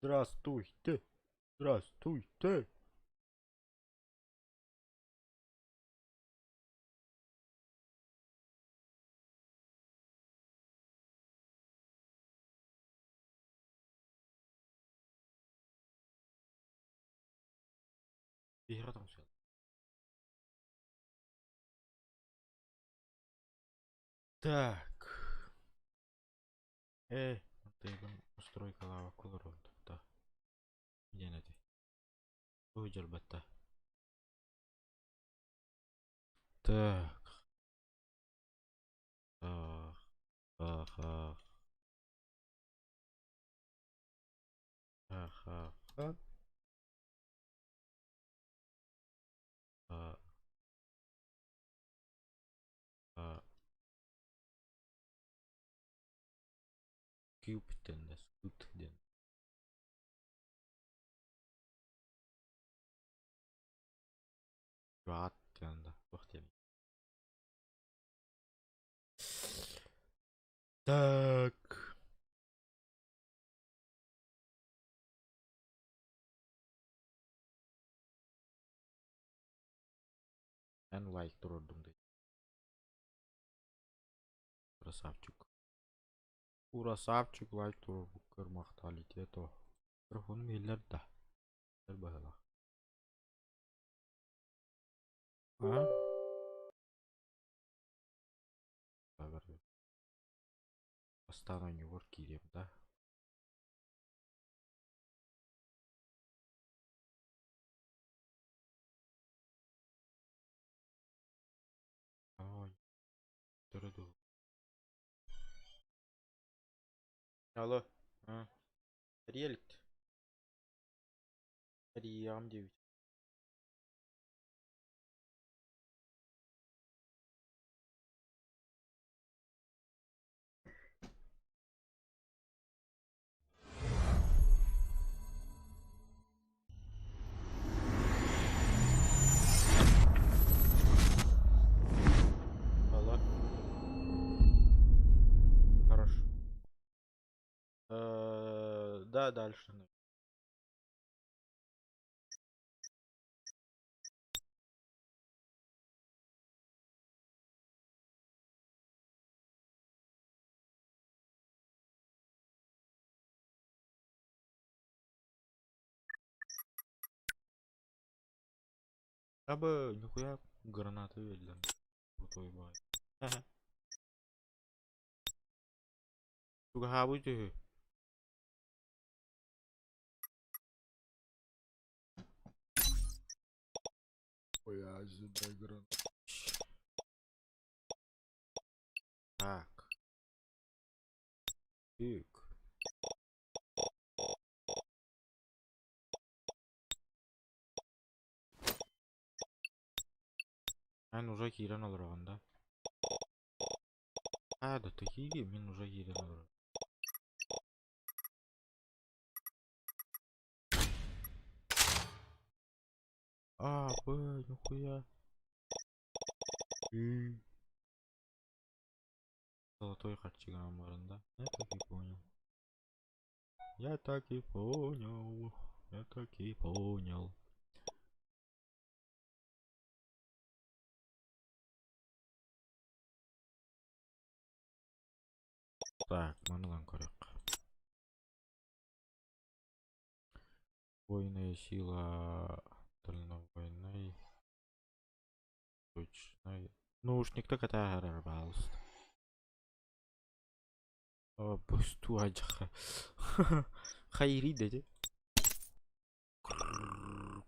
Здравствуйте! Здравствуйте! Биһиэхэ тоҥсуйаллар. Так. Ээ, тыйгын устройкалаабакка олоробун да. Диэн этэй. Ой, дьалбатта. Так. Ах, ах, ах. Ах, ах, ах. А, а. Куб диэн скут диэн. Рад диэн да туох диэн. Так. Эн лайк туруордум дии. Красавчик. Красавчик лайк туруорбуккар махталите то. Микрофонум иһиллэр да. Иһиллэр быһыылаах. А? Бастаан оонньуубар киириэм да. Ой, дуу. Алло, а, эрийэ Эрийиэҕим диэбит. Алло. Хорош. Да, дальше. Я бы нихуя гранаты видели. Крутой бай. Чугаһаабыт үһү. Ой, дай гранат. Так. Тык. Эн уже киирэн олороҕун да? А, да такие мин уже киирэн олорор. А, б, нихуя. И. Золотой харчыган баран да? Я так и понял. Я так и понял. Я так и понял. Так, манылан көрөк. Убойная сила дальнобойной. Точной. Наушникта катааһарар, пожалуйста. О, пусту адьаха. Хайри деди.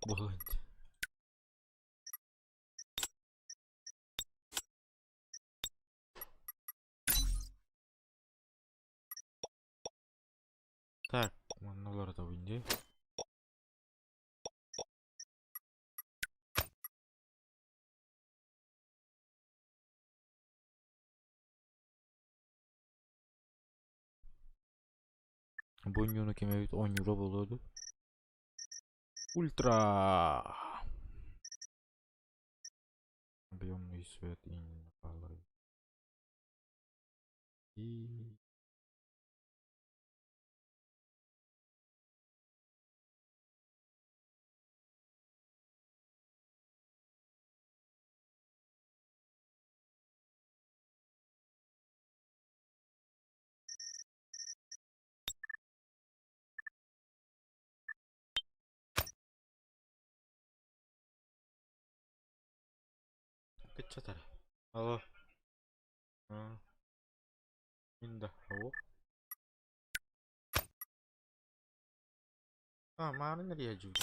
Буолан. Так, манна олордобун дии. Бу оонньууну ким эбит оонньуура буолуо дуу? Ультра! Объемный свет и И... Кыччатар. Алло. In the hole. Ah, maana riajudi.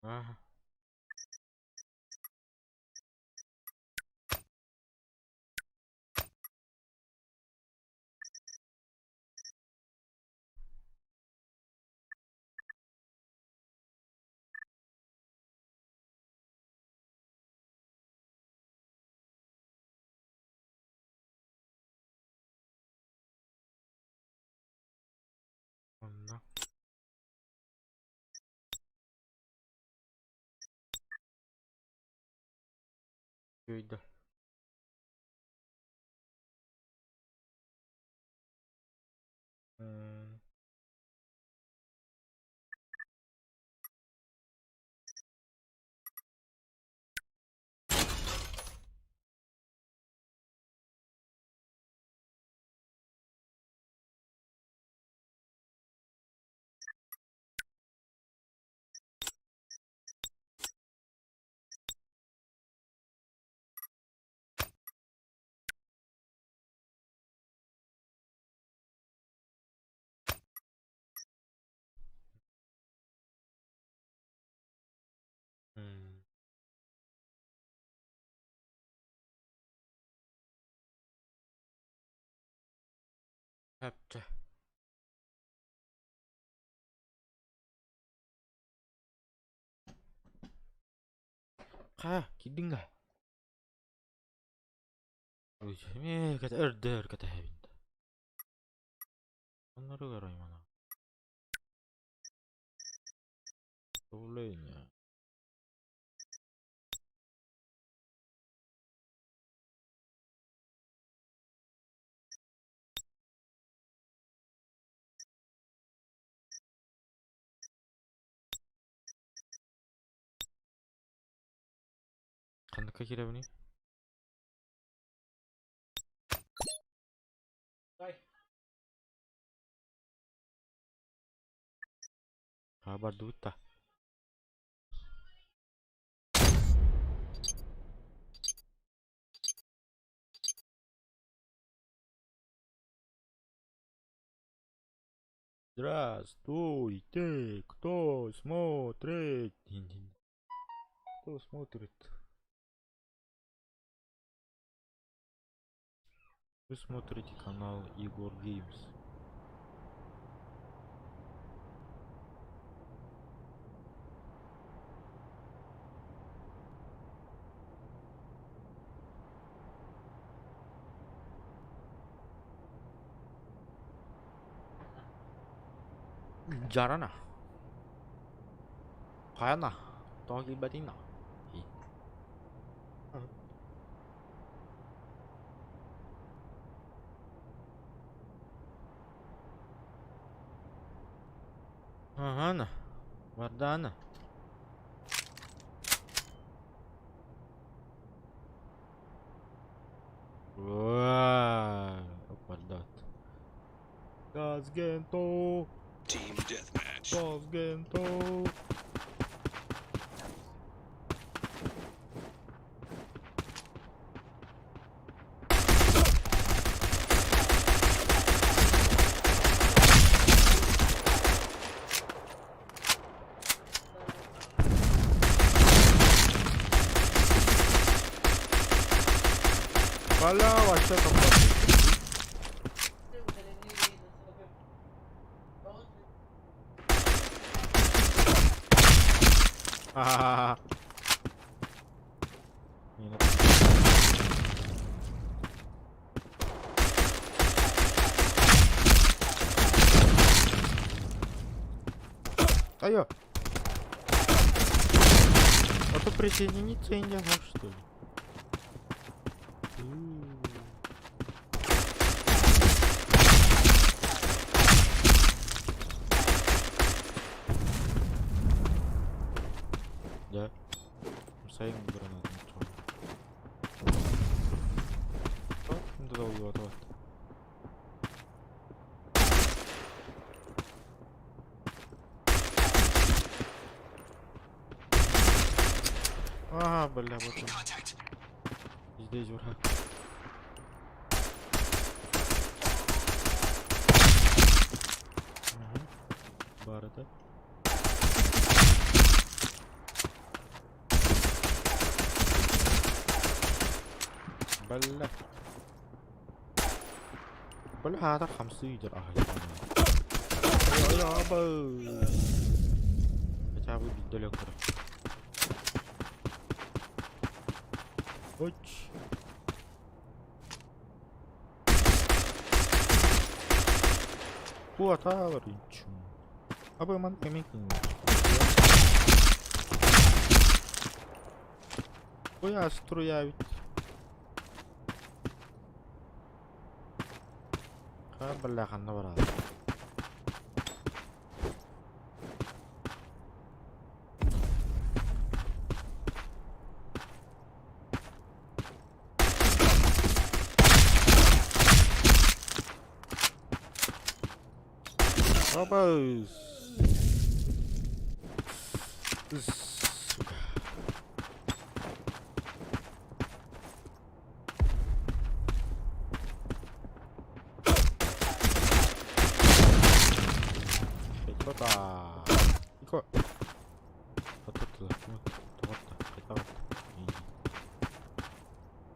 Ah. Онно. Өйдө. М. М. Эптэ. Хайа, киирдиҥ да? Эмиэ өрдөр кэтэһэбин да. Онноругар аймана. Давление. Ханныкка киирэбиний? Аа бардыбыт да. Здравствуйте, кто смотрит? Кто смотрит? Вы смотрите канал Егор Геймс. Дьарана. Хайана. Тоҕо киирбэтиҥ да? Ага, Вардана. Вардат. Газгенто. Team deathmatch. Газгенто. Бля, вообще там Ха-ха-ха. Не, ну- Айо! А то присоединиться и не что ли? Да. Сайын гранат Вот. Бля, вот он. Здесь враг. Ага. Бар это. Бля. Бля, аата хамсыы дьэр аһай. Хотя бы биирдэ өлөккөрө. Оч. Куоталар инчум. Абы ман кэмин Куйаас туруйаабит. Хаар бля ханна бараҕын? Опа! Сука. Опа! Ико.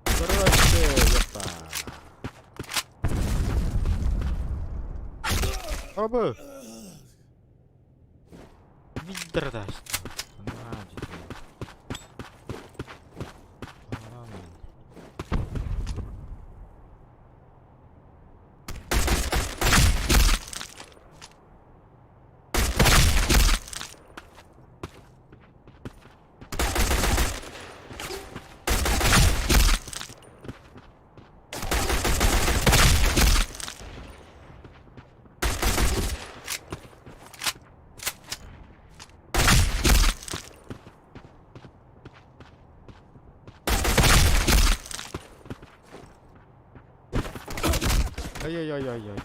Короче, ёпта. Оба! Видрдасть. Ай-яй-яй-яй-яй-яй.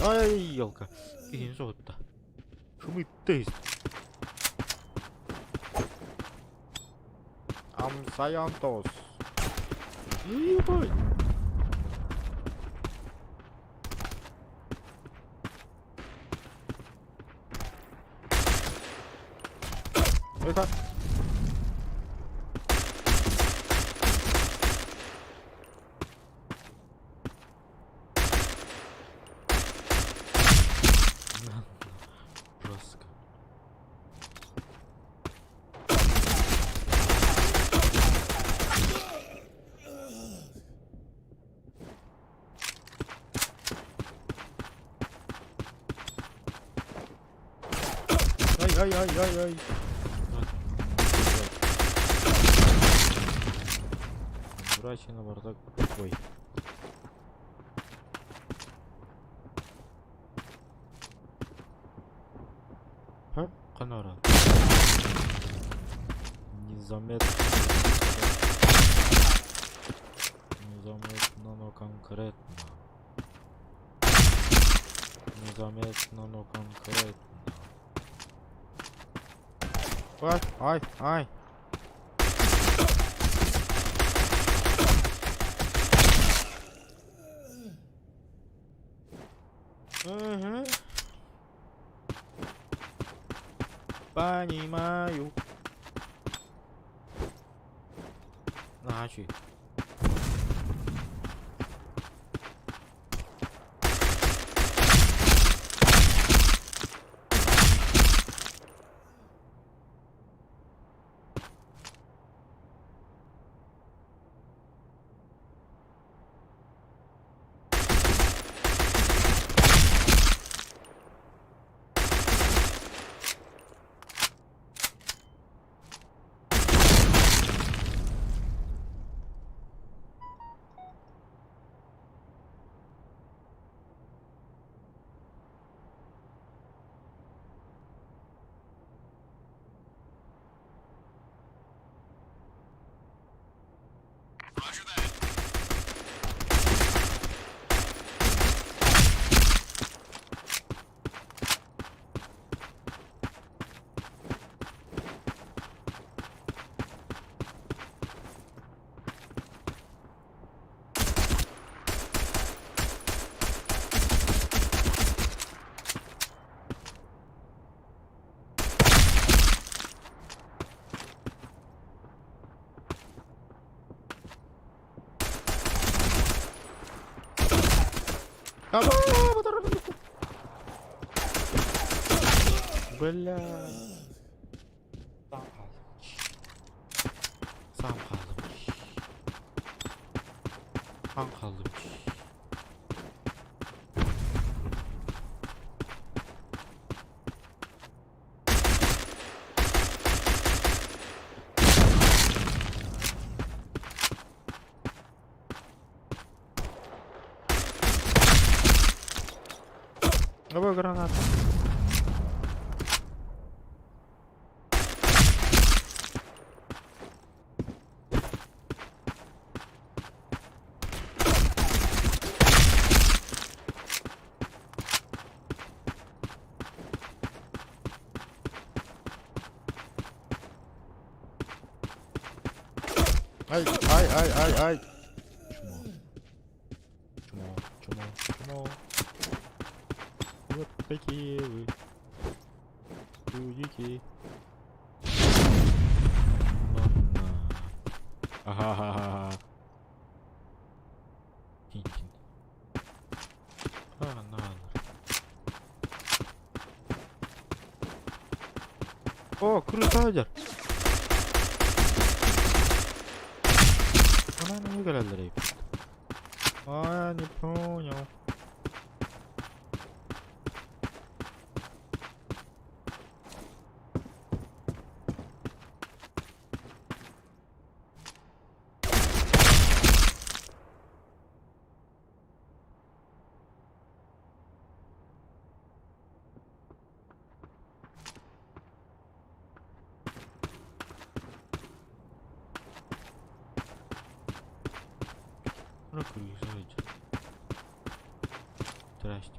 Ай, елка. Киһини соһутта. Шумыттыыс. Амсайантос. Ебать. Это... Жестко. Ай-ай-ай-ай-ай. Дурачина бардак. Ой. Ха, ханара. Незаметно. Незаметно, но конкретно. Незаметно, но конкретно. Ай, ай, ай. Угу. Понимаю. Наһаа үчүгэй. Бля. Сам хааллым. Сам хааллым. Хан хааллым. Давай гранату. Ай, ай, ай, ай, ай. Чмо. Чмо, чмо, чмо. Вот такие вы. Чудики. Ладно. Ага-ха-ха. Тинь-тинь. А, на, на. О, крусайдер! Она не кэлэллэр А, не понял. Ну, крысайдер. Здрасте.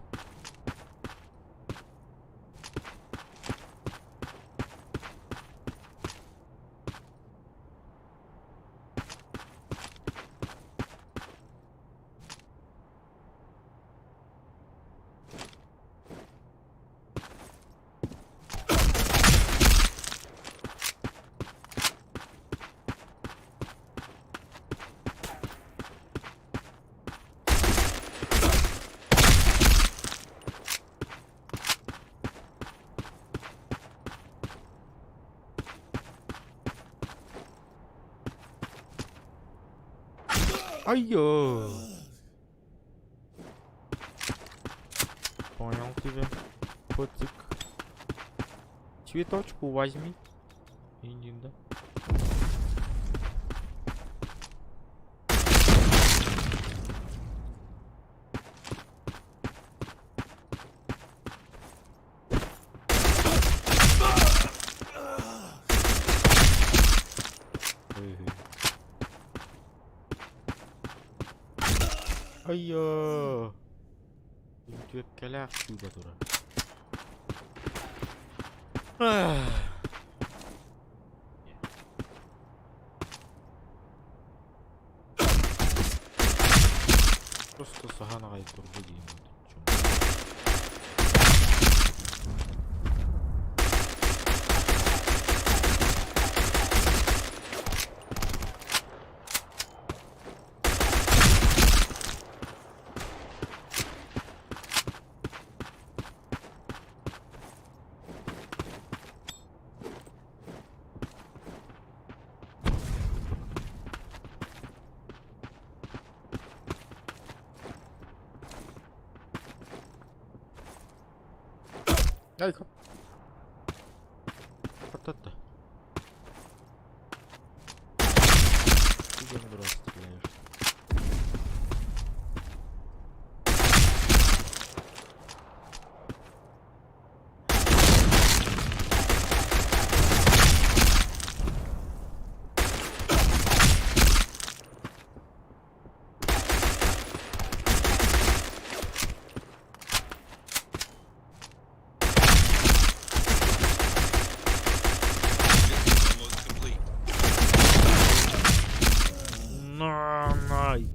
Айо! Понял тебя. Котик. Цветочку возьми. Иди, да? Айо! Түөккэлээх сүүбэ турар. Просто саһан аҕай турда диим. Ай, Хатата. Ты дурак стреляешь. Almost complete. На, на, и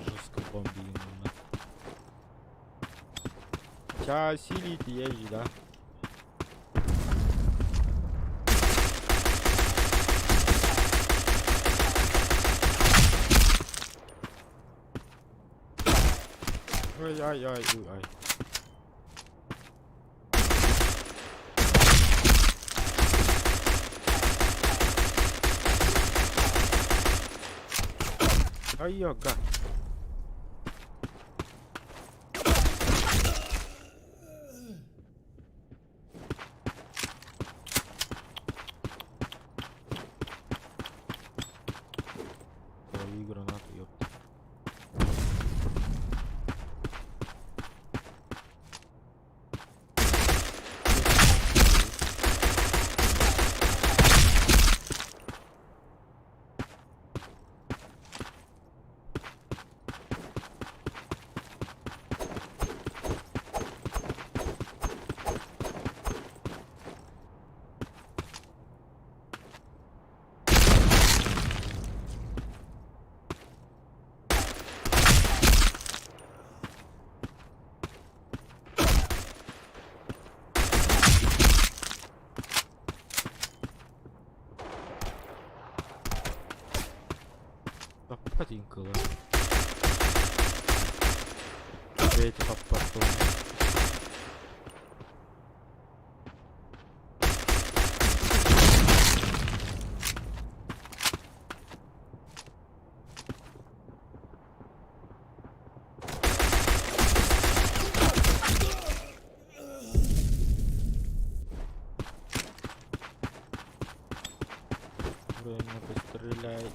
Жестко бомбили на. Сейчас силить езжи, да? Ай ай ай уй ай. Айога. Лови гранату, ёпта. Таппат иҥкыла. Бэйэтэ таппат буолла. Время пострелять.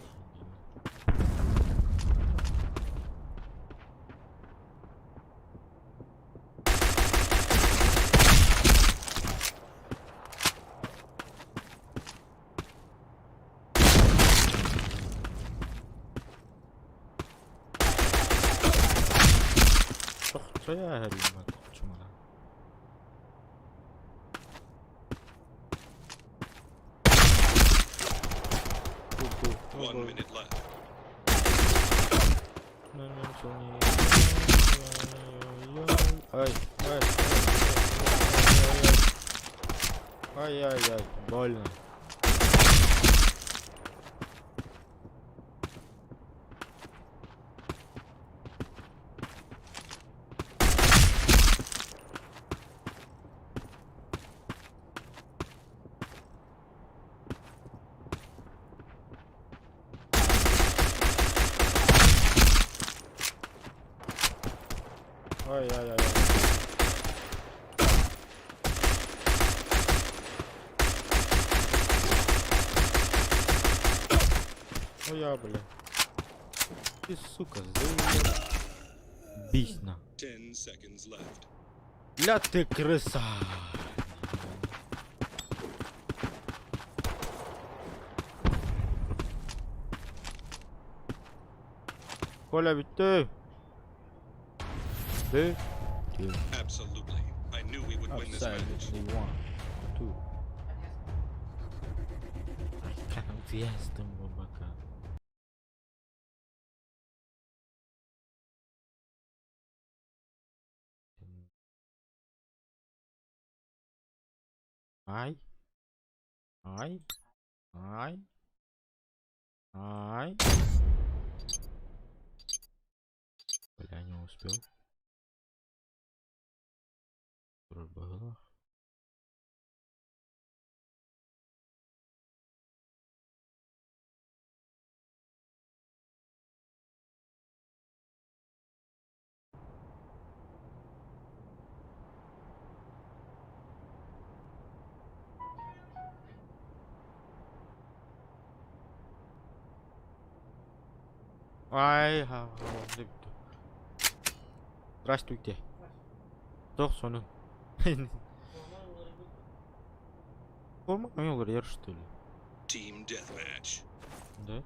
Тохтоя һэриимэ тохчумана. One minute left. Ай, ай, ай, ай, ай, больно. Ай, ай, ай, ай. Ой, я, бля. Ты, сука, заебись на. 10 seconds left. Ля ты крыса! Коля бүттэ. Two, two. Absolutely. I knew we would win this match. Absolutely one, two. Въездом бабака. Ай. Ай. Ай. Ай. Бля, не успел. Было. Ай, ха, ха, Здравствуйте. Туох сонун. Форма уларыйар, что ли? Team deathmatch. Да?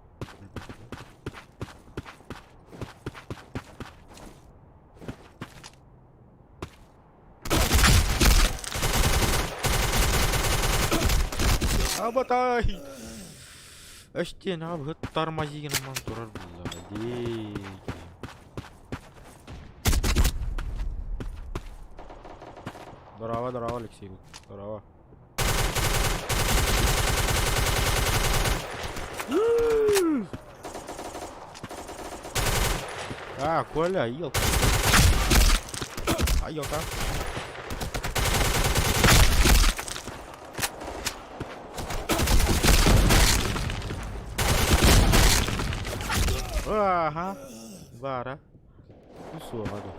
Абатай! Өстен абыт тормозигин ман турар булла. Здорово, здорово, Алексей. Здорово. А, Коля, елка. Айылҕа. Ааха. Баара. Суоҕа дуо.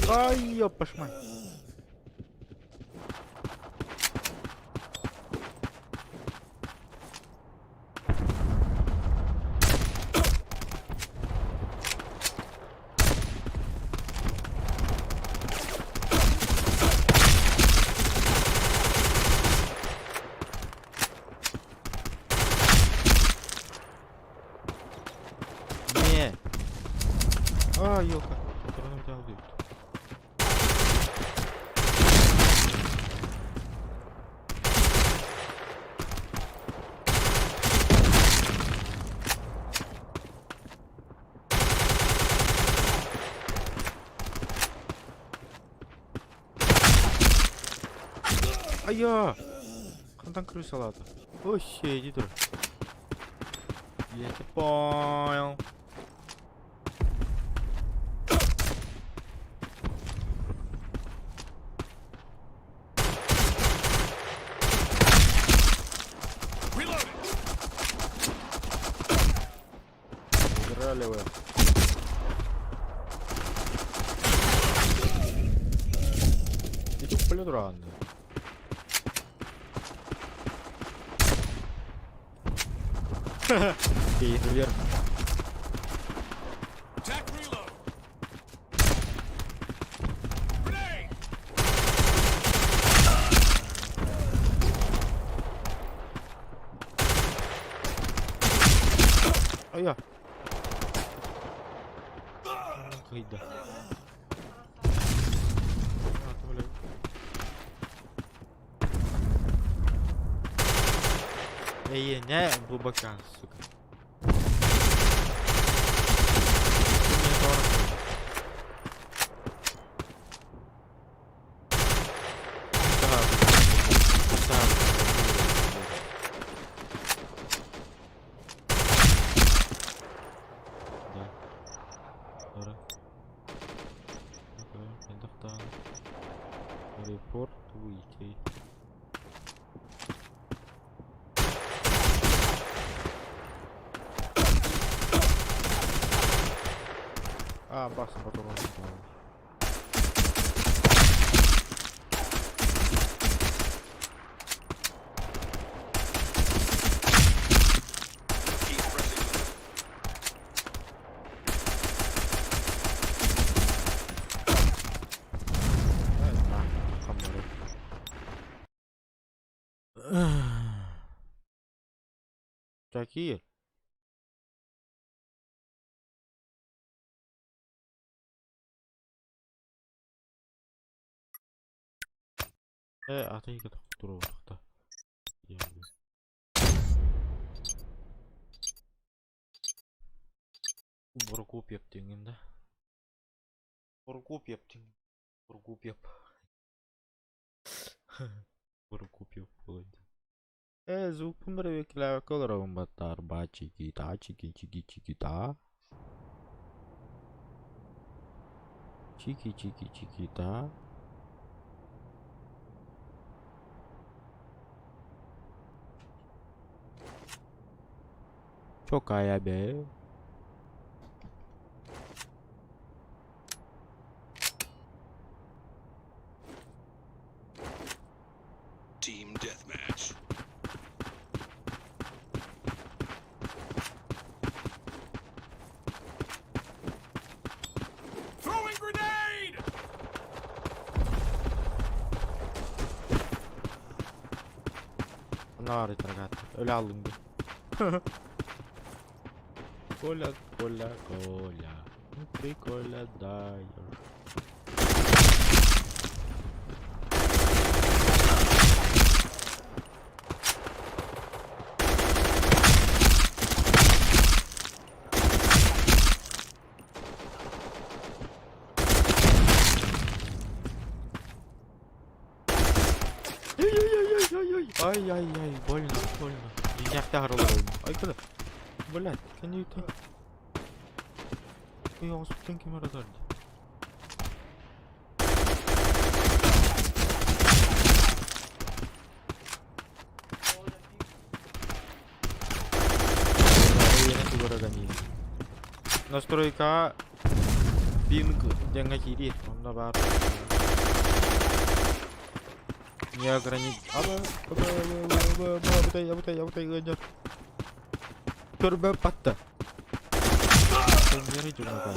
Ай, ёпашмай. Не. А, елка. Айа! Хантан крысалаата? Ой, иди тур. Я тебя понял. Играли вы. Иди рано. Вверх. Айа. Кыйда. Эйиэнэ бу бакан, сука. Report wiki. А, бахса потом. Keep pressing the Такие. Аты туруохта. Прокопьев диҥҥин да? Прокопьев диҥ. Прокопьев. Прокопьев буолан. Звукпун бэрэбиэркэлээбэккэ олоробун баттаар баа чики-та чики-чики-чики-та. Чики-чики-чики-та. Чокая бээ. Team deathmatch. Throwing grenade! Ne ragazzi? Öyle alındı. Коля, Коля, Коля. Ну ты, Коля, даешь. Ай-ай, ай-ай-ай, больно, больно. Дьиҥнээхтэ аһарылар. Ай, куда? Блядь, кэнниттэн. Ойоҕоспуттан ким эрэ тарда. Настройка пинг диэҥҥэ киирии, онно баар. Не огранич... Аба, аба, аба, аба, аба, абытай, абытай, абытай, ыанньар. Көрбө патта. Көннөрү дьуҥҥа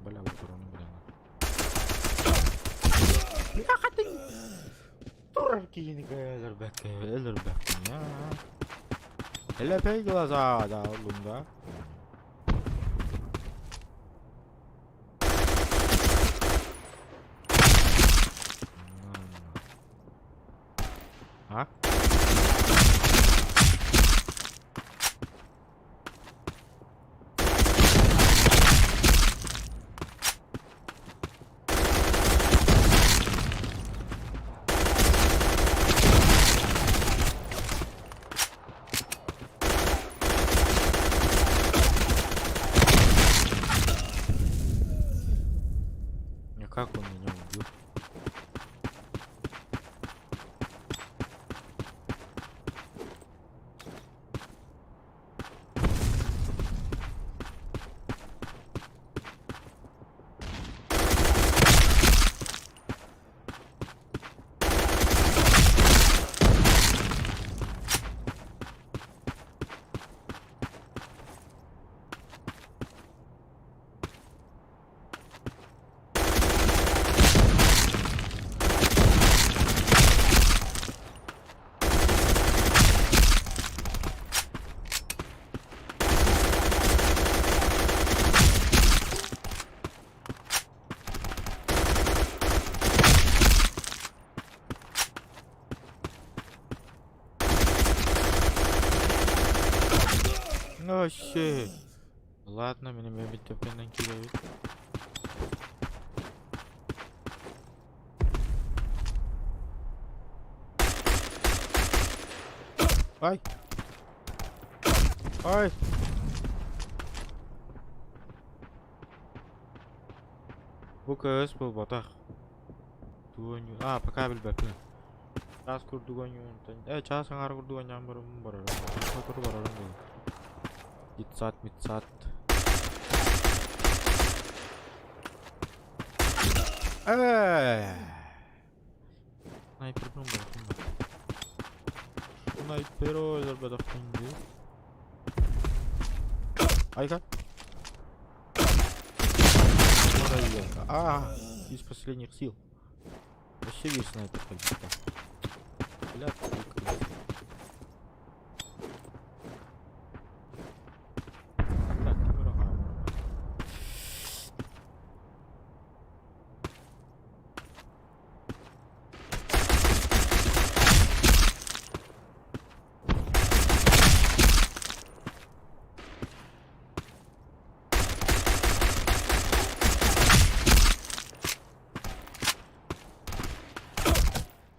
Бля, патроны Турар киһини өлөрбөккө, өлөрбөккүн Лепей глаза да лунга. А? А как он меня убил? Вообще. Ладно, меня бит кидают. Ай! Ай! Бу кыыс буолбатах. А, пока билбэппин. Чаас курдук оонньуунтан чаас аҥаара курдук оонньоон бараммын барарым. Сотору барарым буолуо. Детсад, митсад. Ээ! Снайпербын бырахтым. Снайпер өлөрбөтөхпүн дии. Айка. А, из последних сил. Вообще весь снайпер как будто. Бля, ты крыса. Так, камера.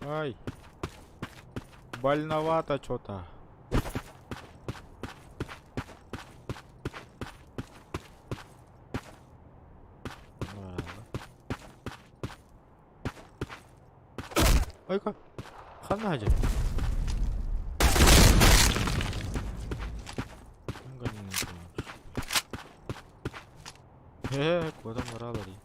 Ай. Больновато что-то. Ну, Айка. Ханна хадьа. Э, куда моралари?